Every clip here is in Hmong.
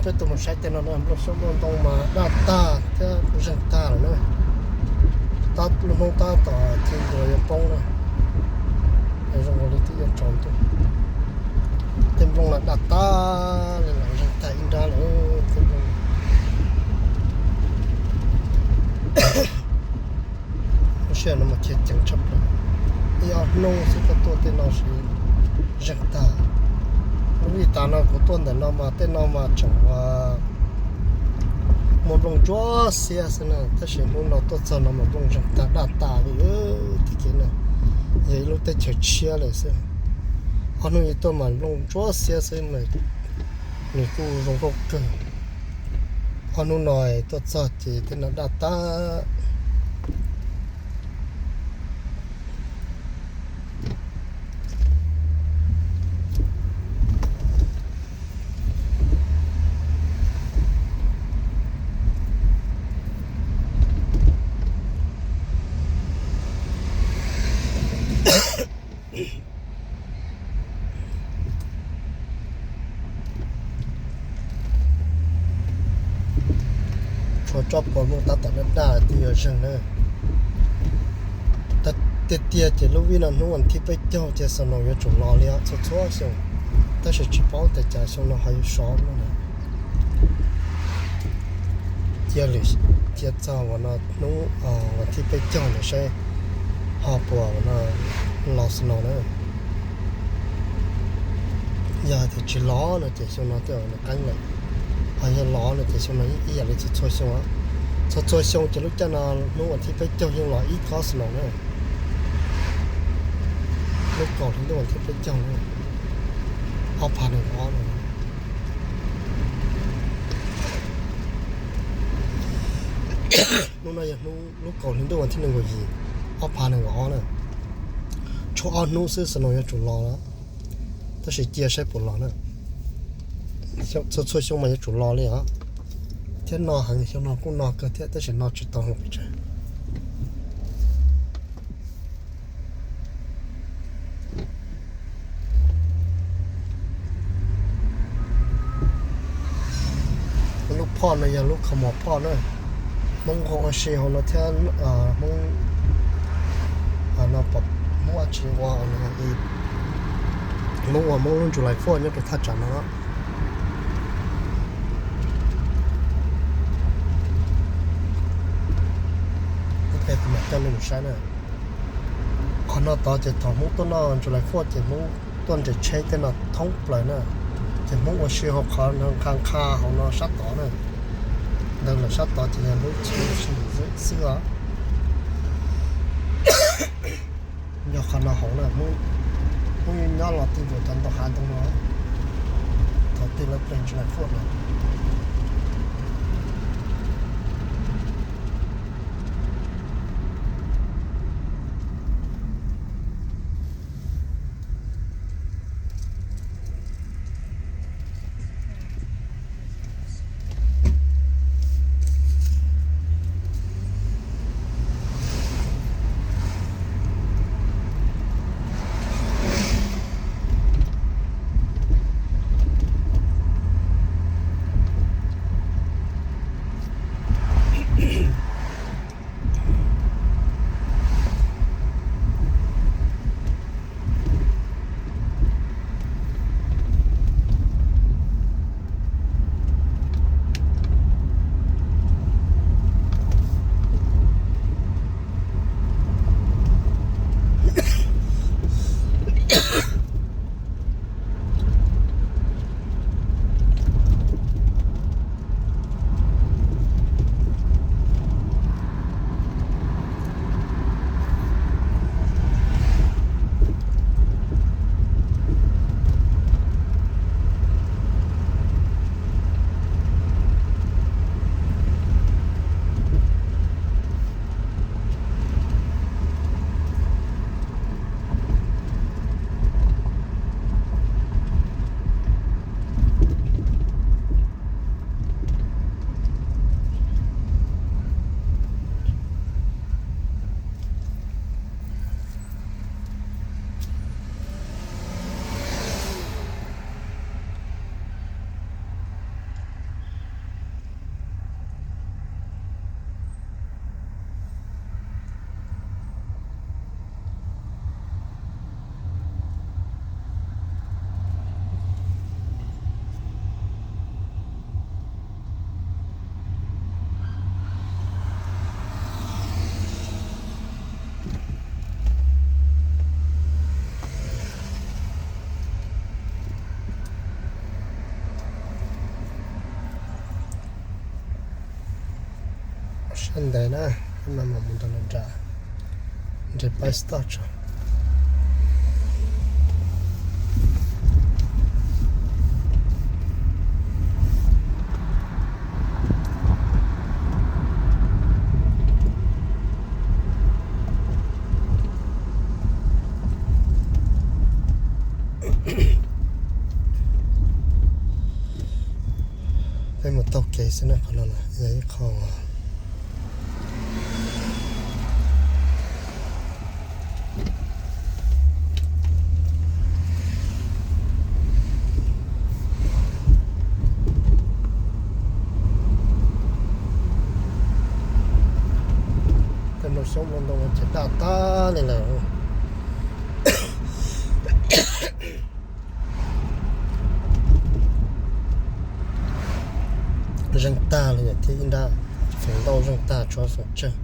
Peb tuaj mus saib tej no na, nplooj xyoob nplooj ntoo mas daj tag thiab zeeg tag lawm na. Tab lub hnub tab tom ci ntua yuav poob na, zoo ua li twb yuav tsaus ntuj. Tej nplooj no daj tag li lawm, zeeg tag ib nrab lawm tej nplooj. Lub sij hawm no mas khiav ceev tshaj plaws, ib ob hnub xwb koj tuaj tej no ces zeeg tag. Lub vij tas no kuv tuaj ntawm no mas tej no mas tseem muaj nplooj ntsuab xiab xwb na, tab sis hnub no tuaj txog no mas nplooj zeeg tag daj tas li. Tag kis no yog ib lub teb chaws tshiab lawm xwb. Ob hnub ib tuaj mas nplooj ntsuab xiab xwb, nws kuj zoo nkauj kawg. Ob hnub no tuaj txog ces tej no daj tag. Tshuav tsob puas nplooj tab tom daj daj twb yuav zeeg na. Tiag tiag ces lub vij no hnub vas thib peb caug ces snow yuav tsum los li txhua txhua xyoo, tab sis tsis paub tias cas xyoo no ho yuav sov lub na. Cia lwm, cia txog uas no hnub vas thib peb caug lawm saib ho puas uas no los snow na. Yog tias tsis los no ces xyoo no twb nws qeeb lawm, ho yog los no ces xyoo no ib yam li txhua txhua xyoo. Txhua txhua xyoo ces lub caij no hnub vas thib peb caug yeej los ib kob snow na. Lub kaum hli ntuj vas thib peb caug na, ob phav nees nkaum ob no. Hnub no yog hnub lub kaum hli ntuj vas thib nees nkaum yim, ob phav nees nkaum ob na. Tshuav ob hnub xwb snow yuav tsum los lawm, tab sis cia saib puas los na. Txhua txhua xyoo mas yuav tsum los li os. Thiab no heev, xyoo no kuj no kawg thiab tab sis no tsis tau hauv pes tsawg. Lub phoj no yog lub kho mos phoj na. Hmoob nquag ua si hauv no thiab, Hmoob, Hmoob ua tsis ua, Hmoob ua Hmoob lub July Four nyob rau thaj tsam no. Ib pliag kuv mam coj nej mus saib na. Qhov no tod ces thaum Hmoob tuaj noj July Four ces Hmoob tuaj nres tsheb tej no thoob plaws na. Ces Hmoob ua si hauv qhov no, nqa nqa hauv no sab tod na. Ntawd lawm sab tod ces yog Hmoob tsheb ua si xwb os. Yog qhov no hauv na, Hmoob yeej nyob los ti nkaus cov ntau hav ntoo no. Thaum twg lawv plees July Four no. Sab ntev na, no mam mus nram, nram bus stop tso. Peb mus taug kev xwb na, qhov no yog ib qho Tej nplooj xyoob nplooj ntoo ces daj tag li lawm. Zeeg tag li thiab, ib nrab feem ntau zeeg tag, tshuav feem tsawg.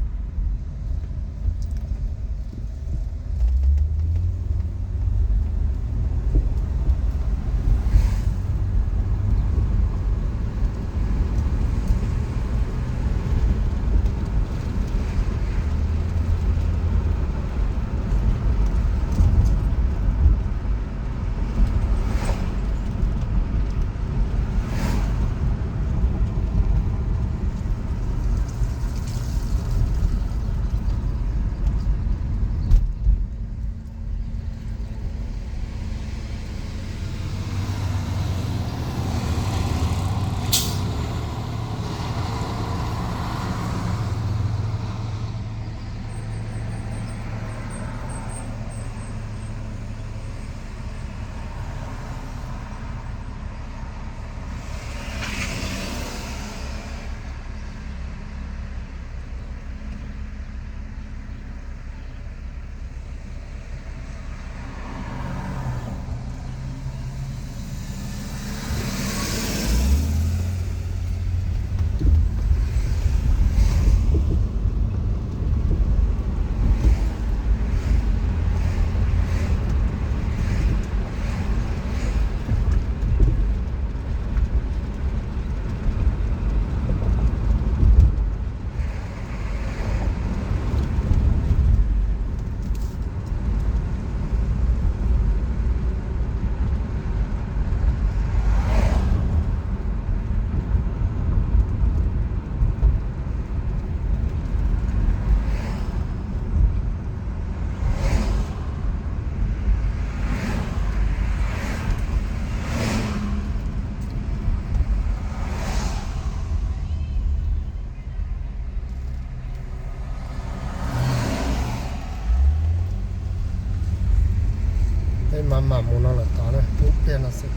Peb mam mam mus no lawm tod na, ib pliag no xwb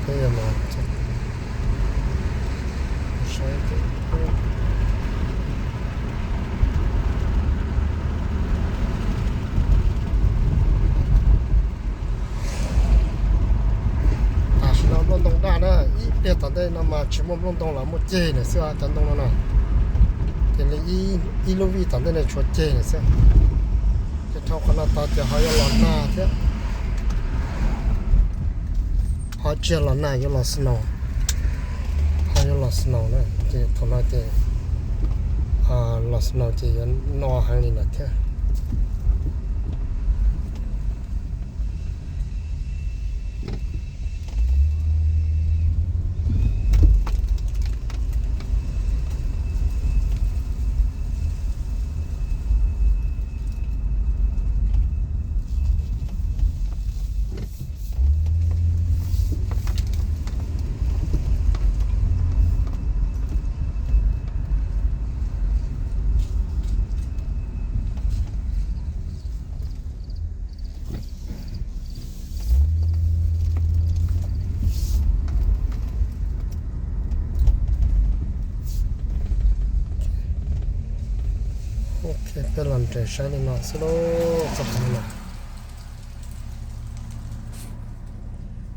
peb yuav mus saib. Tam sim no nplooj ntoo daj na, ib pliag tom ntej no mas tsis muaj nplooj ntoo lawm, muaj ceg lawm xwb cov ntoo no na. Ces li ib lub vij tom ntej no tshuav ceg lawm xwb. Ces dhau qhov no tod ces ho yuav los nag thiab. Ho tsis yog los nag, yuav los snow. Ho yuav los snow na, ces thaum no ces los snow ces yuav no heev li lawm thiab. Ok, peb los nres saib li no xwb lauj.